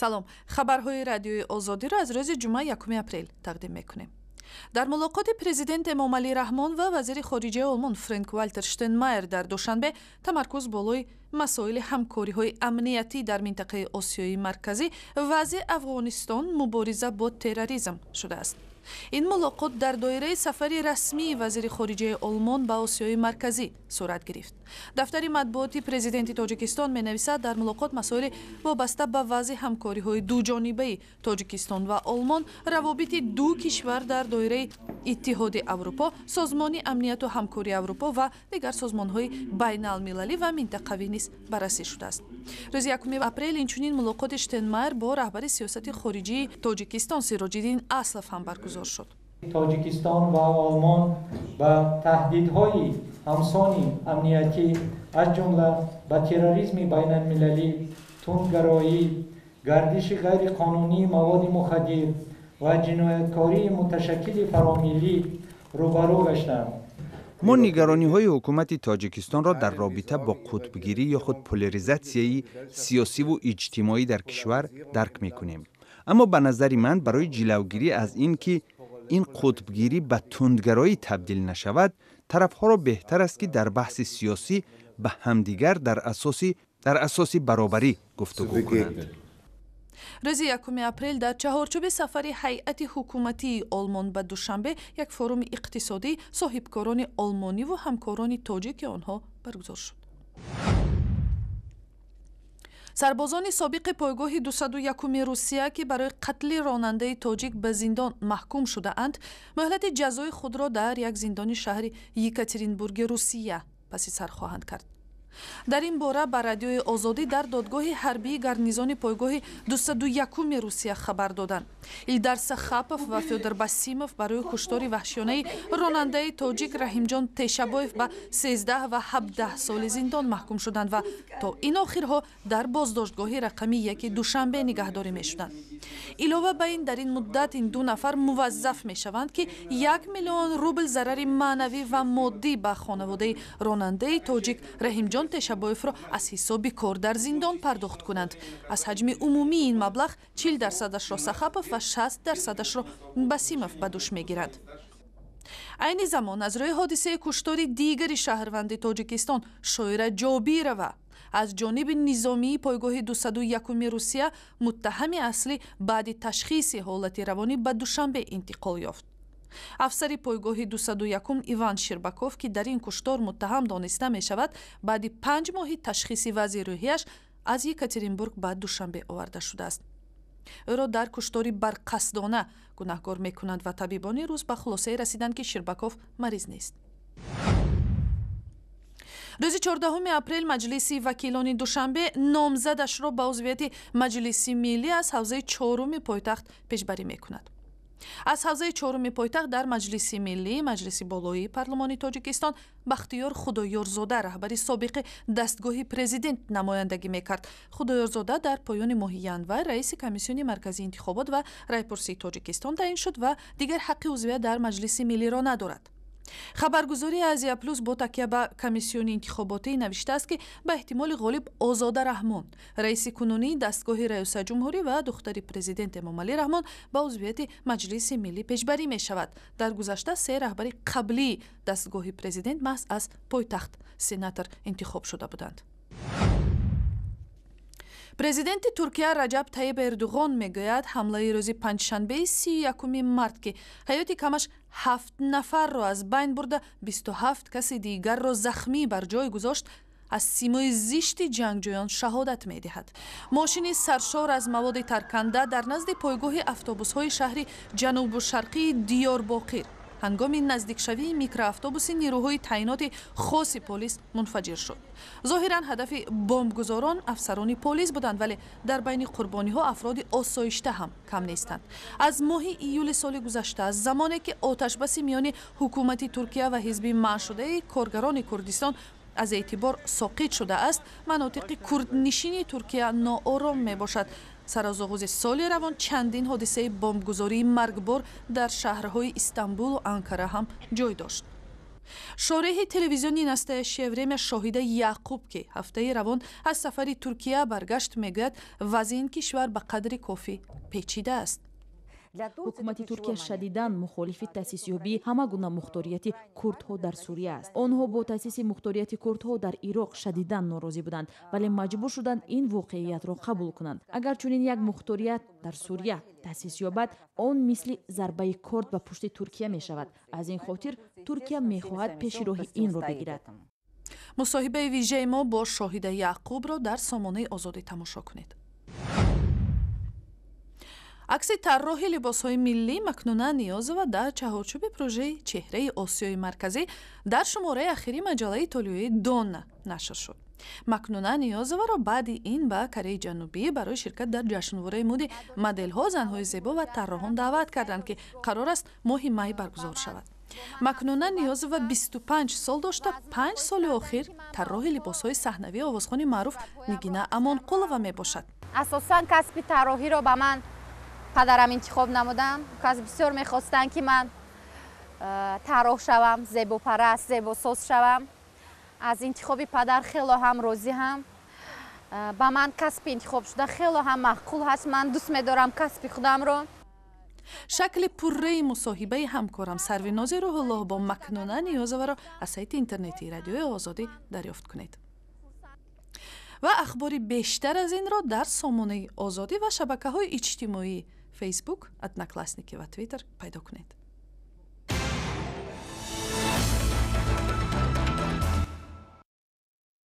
Салом, хабарҳои Радиои Озодиро аз рӯзи ҷумъа, 1 апрел тақдим мекунем. Дар мулоқоти президент Эмомалӣ Раҳмон ва вазири хориҷаи Олмон Френк Валтер Штенмайер дар Душанбе тамаркуз болои масоили ҳамкориҳои амниятӣ дар минтақаи Осиёи Марказӣ, вазъи Афғонистон, мубориза бо терроризм шудааст. Ин мулоқот дар доираи сафари расмии вазири хориҷаи Олмон ба Осиёи Марказӣ сурат гирифт. Дафтари матбуоти президенти Тоҷикистон менависад, дар мулоқот масоили вобаста ба вазъи ҳамкориҳои дуҷонибаи Тоҷикистон ва Олмон, равобити ду кишвар дар доираи Иттиҳоди Аврупо, Созмони амнияту ҳамкории Аврупо ва дигар созмонҳои байналмилалӣ ва минтақавӣ низ баррасӣ шудааст. Рӯзи 1 апрел инчунин мулоқоти Штенмайер бо раҳбари сиёсати хориҷии Тоҷикистон Сироҷиддин Аслов ҳам баргузор шуд. Тоҷикистон ва Олмон ба таҳдидҳои ҳамсони амниятӣ, аз ҷумла ба терроризми байналмилалӣ, тундгароӣ, гардиши ғайриқонунии маводи мухаддир ва ҷинояткории муташаккили фаромиллӣ рӯбарӯ гаштанд. Мо нигарониҳои ҳукумати Тоҷикистонро дар робита бо қутбгирӣ ё худ поляризатсияи сиёсиву иҷтимоӣ дар кишвар дарк мекунем, аммо ба назари ман, барои ҷилавгирӣ аз ин ки ин қутбгирӣ ба тундгароӣ табдил нашавад, тарафҳоро беҳтар аст, ки дар баҳси сиёсӣ ба ҳамдигар дар асоси баробарӣ гуфтугӯ кунанд. Рӯзи 1 апрел дар чаҳорчӯби сафари ҳайати ҳукуматии Олмон ба Душанбе як форуми иқтисодӣ соҳибкорони олмониву ҳамкорони тоҷики онҳо баргузор шуд. Сарбозони собиқи пойгоҳи 201-уми Русия, ки барои қатли ронандаи тоҷик ба зиндон маҳкум шудаанд, муҳлати ҷазои худро дар як зиндони шаҳри Екатеринбурги Русия паси сар хоҳанд кард. Дар ин бора ба Радиои Озодӣ дар додгоҳи ҳарбии гарнизони пойгоҳи 201-уми Русия хабар доданд. Илдар Сахапов ва Фёдор Басимов барои куштори ваҳшиёнаи ронандаи тоҷик Раҳимҷон Тешабоев ба 13 ва 17 соли зиндон маҳкум шуданд ва то ин охирҳо дар боздоштгоҳи рақами 1 Душанбе нигаҳдорӣ мешуданд. Илова ба ин, дар ин муддат ин ду нафар муваззаф мешаванд, ки 1 миллион рубл зарари маънавӣ ва моддӣ ба хонаводаи ронандаи тоҷик Раҳимҷон Тешабоевро аз ҳисоби кор дар зиндон пардохт кунанд. Аз ҳаҷми умумии ин маблағ 40 дарсадашро Сахапов ва 60 дарсадашро Басимов ба дӯш мегирад. Айни замон аз рӯи ҳодисаи куштори дигари шаҳрванди Тоҷикистон Шоира Ҷобирова аз ҷониби низомии пойгоҳи 201-уми Русия муттаҳами аслӣ баъди ташхиси ҳолати равонӣ ба Душанбе интиқол ёфт. Афсари пойгоҳи 201 Иван Щербаков, ки дар ин куштор муттаҳам дониста мешавад, баъди 5 моҳи ташхиси вазъи рӯҳияш аз Екатеринбург ба Душанбе оварда шудааст. Ӯро дар куштори барқасдона гунаҳкор мекунанд ва табибони рус ба хулосае расиданд, ки Щербаков мариз нест. Рӯзи 14 апрел Маҷлиси вакилони Душанбе номзадашро ба узвияти Маҷлиси миллӣ аз ҳавзаи чоруми пойтахт пешбарӣ мекунад. Аз ҳавзаи чоруми пойтахт дар Маҷлиси миллӣ, маҷлиси болоии парлумони Тоҷикистон, Бахтиёр Худоёрзода, раҳбари собиқи дастгоҳи президент, намояндагӣ мекард. Худоёрзода дар поёни моҳи январ раиси Комиссиони марказии интихобот ва райпурсии Тоҷикистон таъин шуд ва дигар ҳаққи узвият дар Маҷлиси миллиро надорад. Хабаргузории Азия Плюс бо такя ба комиссиони интихоботӣ навиштааст, ки ба эҳтимоли ғолиб Озода Раҳмон, раиси кунунии дастгоҳи раёсат ҷумҳурӣ ва духтари президент Эмомалӣ Раҳмон, ба узвияти Маҷлиси миллӣ пешбарӣ мешавад. Дар гузашта се раҳбари қаблии дастгоҳи президент маҳз аз пойтахт сенатор интихоб шуда буданд. Президенти Туркия Раҷаб Таиб Эрдуғон мегӯяд, ҳамлаи рӯзи панҷшанбеи 31 март, ки ҳаёти камаш ҳафт нафарро аз байн бурда, 27 каси дигарро захмӣ бар ҷой гузошт, аз симои зишти ҷангҷӯён шаҳодат медиҳад. Мошини саршор аз маводи тарканда дар назди пойгоҳи автобусҳои шаҳри ҷанубу шарқии Диёрбоқир ҳангоми наздикшавии микроавтобуси нирӯҳои таъиноти хоси полис мунфаҷир шуд. Зоҳиран, ҳадафи бомбгузорон афсарони полис буданд, вале дар байни қурбониҳо афроди осоишта ҳам кам нестанд. Аз моҳи июли соли гузашта, аз замоне ки оташбаси миёни ҳукумати Туркия ва ҳизби манъшудаи коргарони Курдистон аз эътибор соқит шудааст, манотиқи курднишини Туркия ноором мебошад. Сар аз оғози соли равон чандин ҳодисаи бомбгузории маргбор дар шаҳрҳои Истанбулу Анкара ҳам ҷой дошт. Шореҳи телевизиони «Настоящее время» Шоҳида Яъқуб, ки ҳафтаи равон аз сафари Туркия баргашт, мегӯяд, вазъи ин кишвар ба қадри кофӣ печида аст. Ҳукумати Туркия шадидан мухолифи таъсисёбии ҳама гуна мухторияти курдҳо дар Сурия аст. Онҳо бо таъсиси мухторияти курдҳо дар Ироқ шадидан норозӣ буданд, вале маҷбур шуданд ин воқеиятро қабул кунанд. Агар чунин як мухторият дар Сурия таъсис ёбад, он мисли зарбаи корд ба пушти Туркия мешавад. Аз ин хотир Туркия мехоҳад пеши роҳи инро бигирад. Мусоҳибаи вижаи мо бо Шоҳида Яъқубро дар сомонаи Озодӣ тамошо кунед. Акси тарроҳи либосҳои миллӣ Макнуна Ниёзова дар чаҳорчӯби прожеи «Чеҳраи Осиёи Марказӣ» дар шумораи ахири маҷаллаи итолиёии «Донна» нашр шуд. Макнуна Ниёзоваро баъди ин ба Кореяи Ҷанубӣ барои ширкат дар ҷашнвораи мӯди моделҳо, занҳои зебо ва тарроҳон даъват карданд, ки қарор аст моҳи май баргузор шавад. Макнуна Ниёзова 25 сол дошта, 5 соли охир тарроҳи либосҳои саҳнавии овозхони маъруф Нигина Амонқулова мебошад. Асосан касби тарроҳиро ба ман падарам интихоб намудам. Кас бисёр мехостанд, ки ман тарроҳ шавам, зебопараст, зебосоз шавам. Аз интихоби падар хело ҳам розӣ ҳам. Ба ман касби интихобшуда хело ҳам маъқул ҳаст. Ман дӯст медорам касби худамро. Шакли пурраи мусоҳибаи ҳамкорам Сарвинози Рӯҳуллоҳ бо Макнуна Ниёзоваро аз сайти интернетии Радиои Озодӣ дарёфт кунед ва ахбори бештар аз инро дар сомонаи Озодӣ ва шабакаҳои иҷтимоӣ, Фейсбук, Одноклассники ва Твиттер пайдо кунед.